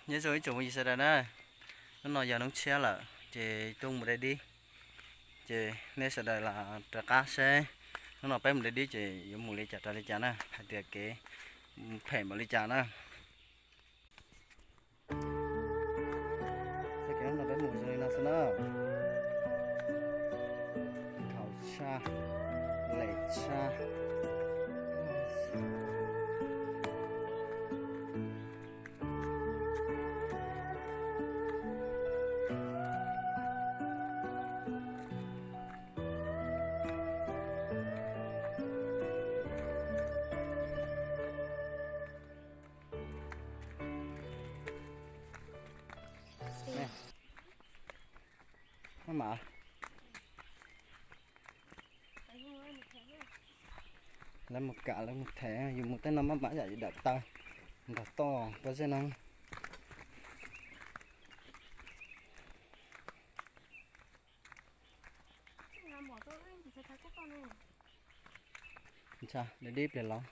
Nyob zoo ib tsoom phooj ywg sawv daws na, hnub no yog hnub tshiab lawm ces tuaj mus dai dib, ces nej sawv daws los rov qab seb hnub no peb mus dai dib ces yuav mus li cas rau li cas na, hais tias kev phem npaum li cas na. Txoj kev hnub no peb mus zoo li no xwb na. Nkhaus tshaj, lem tshaj. Maj mam, lawv mus kam lawv mus them, yus mus tej no maj mam yam yus dam taw nrog toj pob zeb no. Ntshai dib dib pliag los.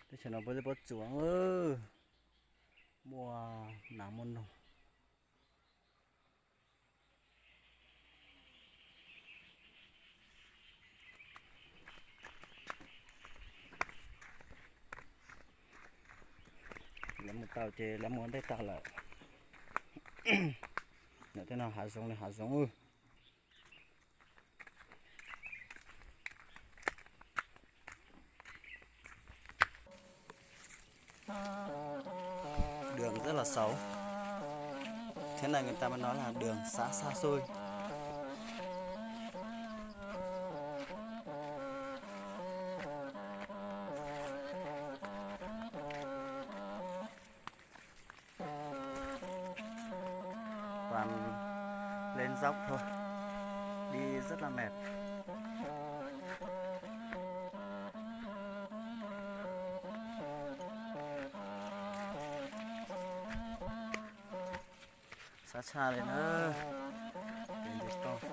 Teb chaws no pob zeb pob tsuas, muaj nas muaj noog. Lawv mus tau ces lawv mus ua ntej tag lawm. Ntawm tej no hav zoov li hav zoov. Đường rất là xấu. Thế này người ta mới nói là đường xá xa xôi. Toàn lên dốc thôi. Đi rất là mệt. Xa xa li na. Kev nce toj xwb.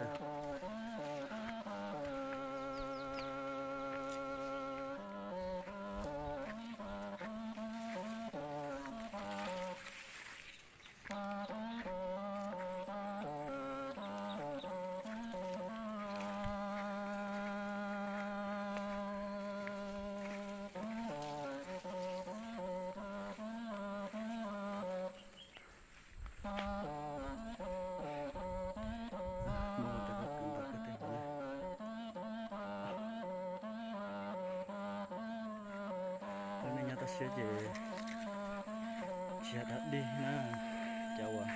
Cov neeg nyob toj siab ces tsis yog dab dig na, cov uas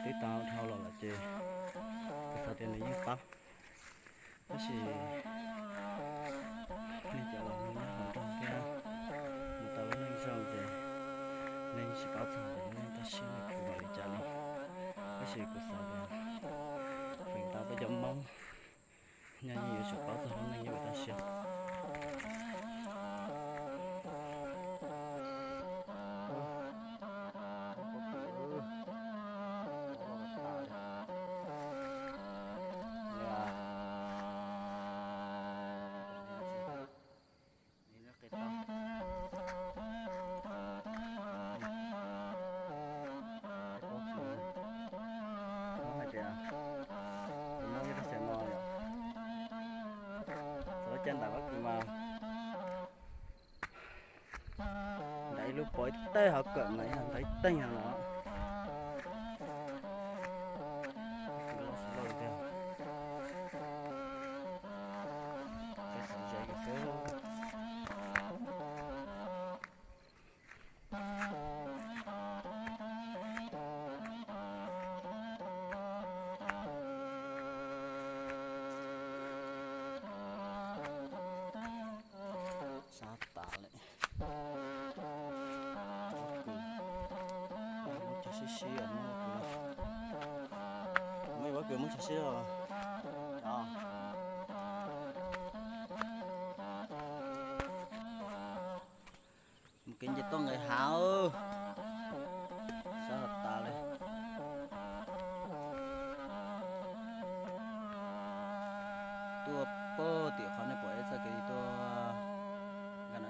twb tau dhau los lawm ces kuv xav tias nws yeej paub. Tab sis nej cov uas nyob hauv nroog thiab mus tau lub neej zoo ces nej yeej tsis paub txog tias lub neej toj siab nws khwv npaum li cas li. Tab sis kuv xav tias feem ntau peb cov Hmoob nyob yeej yuav tsum paub txog lub neej nyob hauv toj siab. Hais tias tus Hmoob nyob teb chaws no yom, txawm lub caij ntais pob kws mas ntais ib lub pov ib teg hauv kawm mas yog ntais ib teeg no los. Loj tsis loj tiag, peb xav ze xwb. Sab tas li. Muab cov sib sib, muab cov sib os. Mus kev nce toj nqis hav, sab tas li. Tuaj pog tim qhov nej pom ib txoj kev tuaj, nkag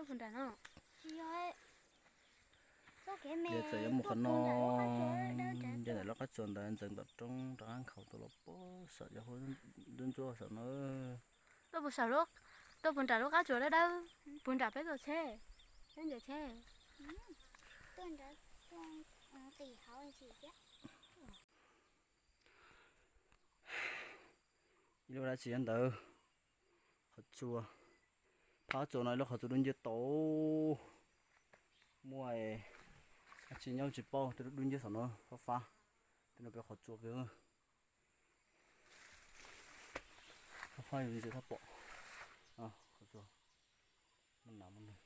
Nram no. Ces txawm yuav mus qhov no, nce ntawm lub qab tsuas ntawd ntxeev tom roob rov qab nkhaus tuaj los puag saum yog huab ntsuab ntsuab saum no. Tuaj puag saum, tuaj puag nram lub qab tsuas dawb dawb, puag nram peb txoj tsheb, peb ncaws tsheb. Ib lub dab tsi ntawd, qhov tsua, phab tsuas no ib lub qhov tsua dub nciab tau, muaj dab tsi nyob tsis paub, twb dub nciab saum no fab fab, twb no peb qhov tsua kiag. Fab fab yus ntsia thaj pom, qhov tsua, muaj nas muaj neg.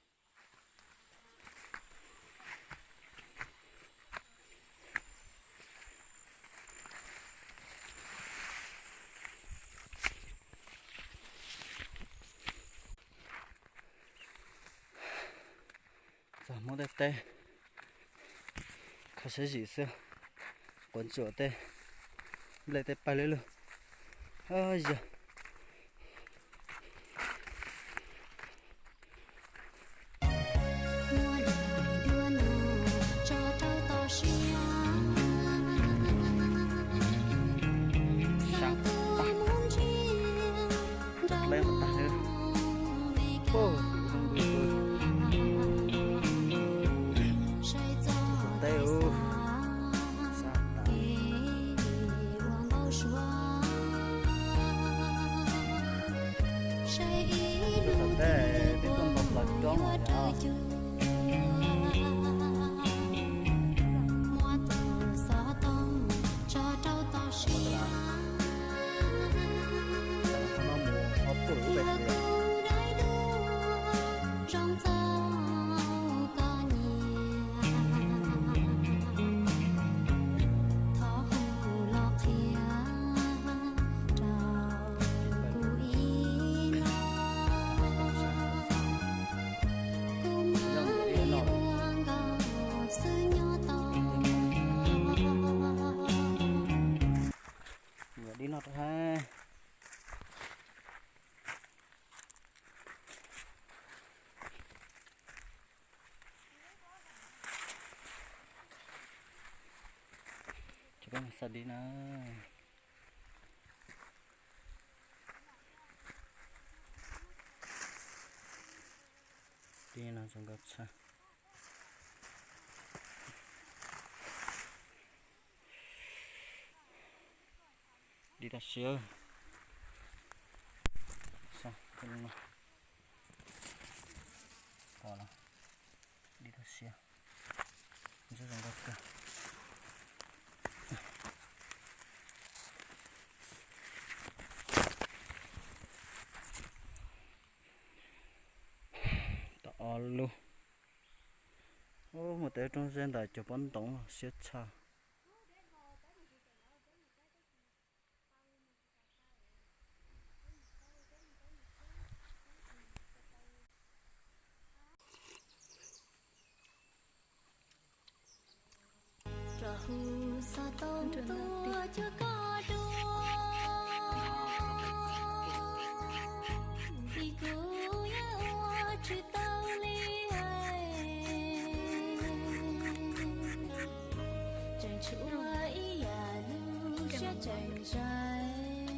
Txog Hmoob tej teb, kho siab zim xwb, quav ntsuam tej nplej tej pawg lug lug. Yog Dib no rau hab. Cov peb mus xa dib na. Dib no zoo nkauj tshaj. Dib tag siab. Pom los, dib tag siab. Ntsuab zoo nkauj kawg. Tau ob lub. Ub, mus teb roob zeb ntawm cov pob ntoos siab tshaj. Rau huv xov tooj tuaj cuag koj dua, vim kuv yeej ua tsis tau li hais. Tseem tshuav ib yam lub siab tseem zais,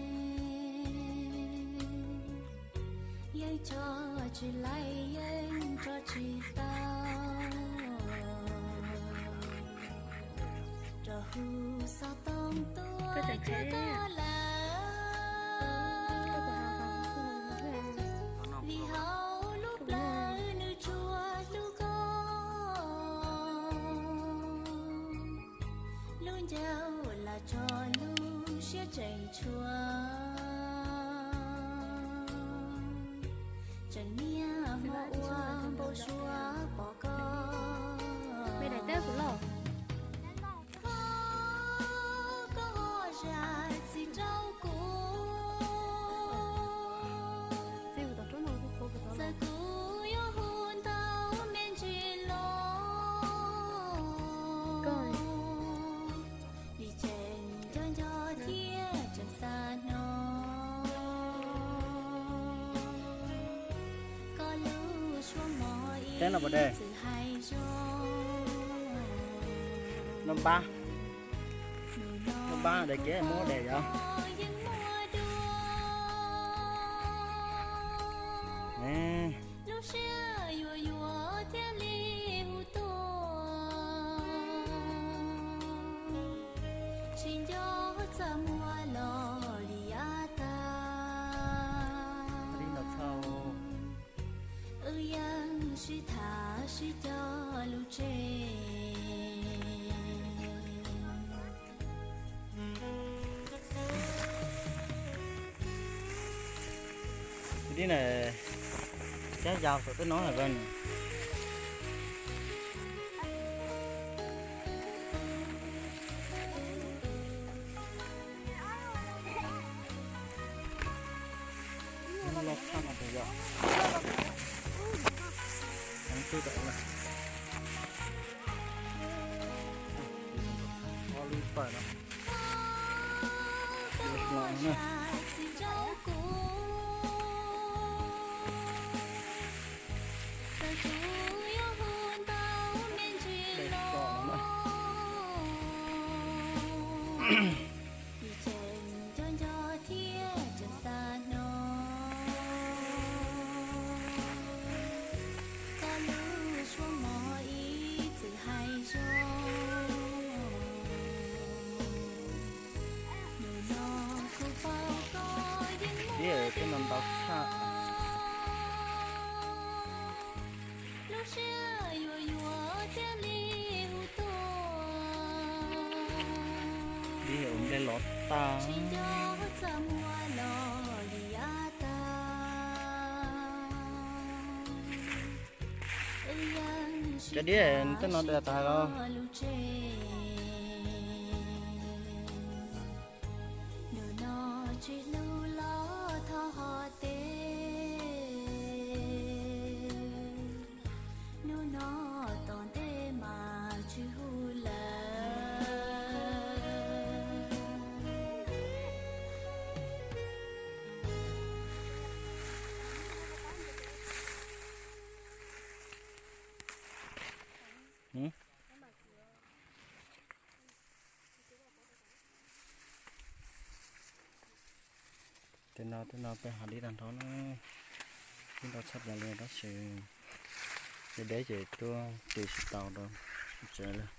yeej cog tsis laib yeej tso tsis tau. Rau huv xov tooj tuaj cuag koj lawm, vim hauv lub plawv nws tsuas hlub koj. Lub ncauj los tso lub siab tseem tshuav, tseem niaj hmo ua npau suav pom koj. Koj ho zam txim rau kuv, txawm kuv yuav hu ntau me ntsis los, vim tseem nco nco thiab tseem xav Teb no puas de? No npab, no npab de kev muab de yog. Lub siab yuav yuav thiaj li hu tuaj, tsis nco txaj muag los li yav tag. Wb yeej sib tham sib cog lus tseg. Dib na, cab yau saum tej no lawm. Loj tshaj no tus yom. Heev twg tau na. Ob lub pawg no. Los na. Dej kom no na. Dib tej no ntau tshaj. Dib ua nplej lov tag. Cov dib tej no de tas los. Tej no tej no peb hav dib tag nrho na, dib ntau tshaj plaws li tab sis deb deb ces tuaj ris tsis tau rau tsev lawm.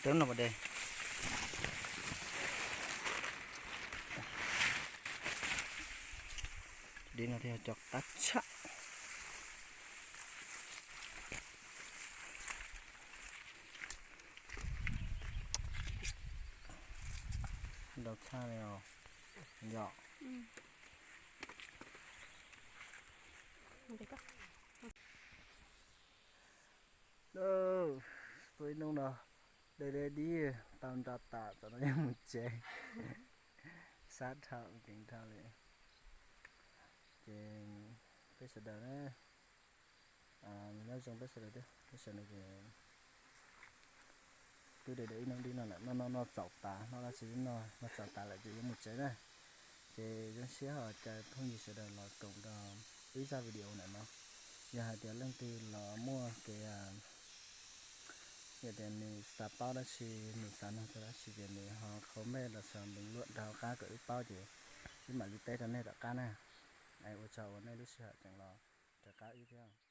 Teb no puas de? Dib no thiaj cov qab tshaj. Ntau tshaj li os. Yog. Tuaj ib hnub no de de dib tau nra tas, tam no yuav mus tsev. Sab dhau, ceev dhau li. Ces peb sawv daws na, nyob zoo peb sawv daws thiab, peb sawv daws ces twb de de ib hnub dib no lawm, noj noj noj txaus tas, noj dab tsi noj, noj txaus tas lawm ces yuav mus tsev na. Ces zoo siab ho caw phooj ywg sawv daws los koom nrog wb zaj video ntawm no. Yog hais tias leej twg los muaj kev, yog tias nws xav paub dab tsi, nws xav nug txog dab tsi ces nws ho comment los sau npees luam rau hauv qab kom wb paub ces wb mam li teb rau nej tom qab na. Ua tsaug uas nej lub sij hawm tseem los raws qab wb thiab.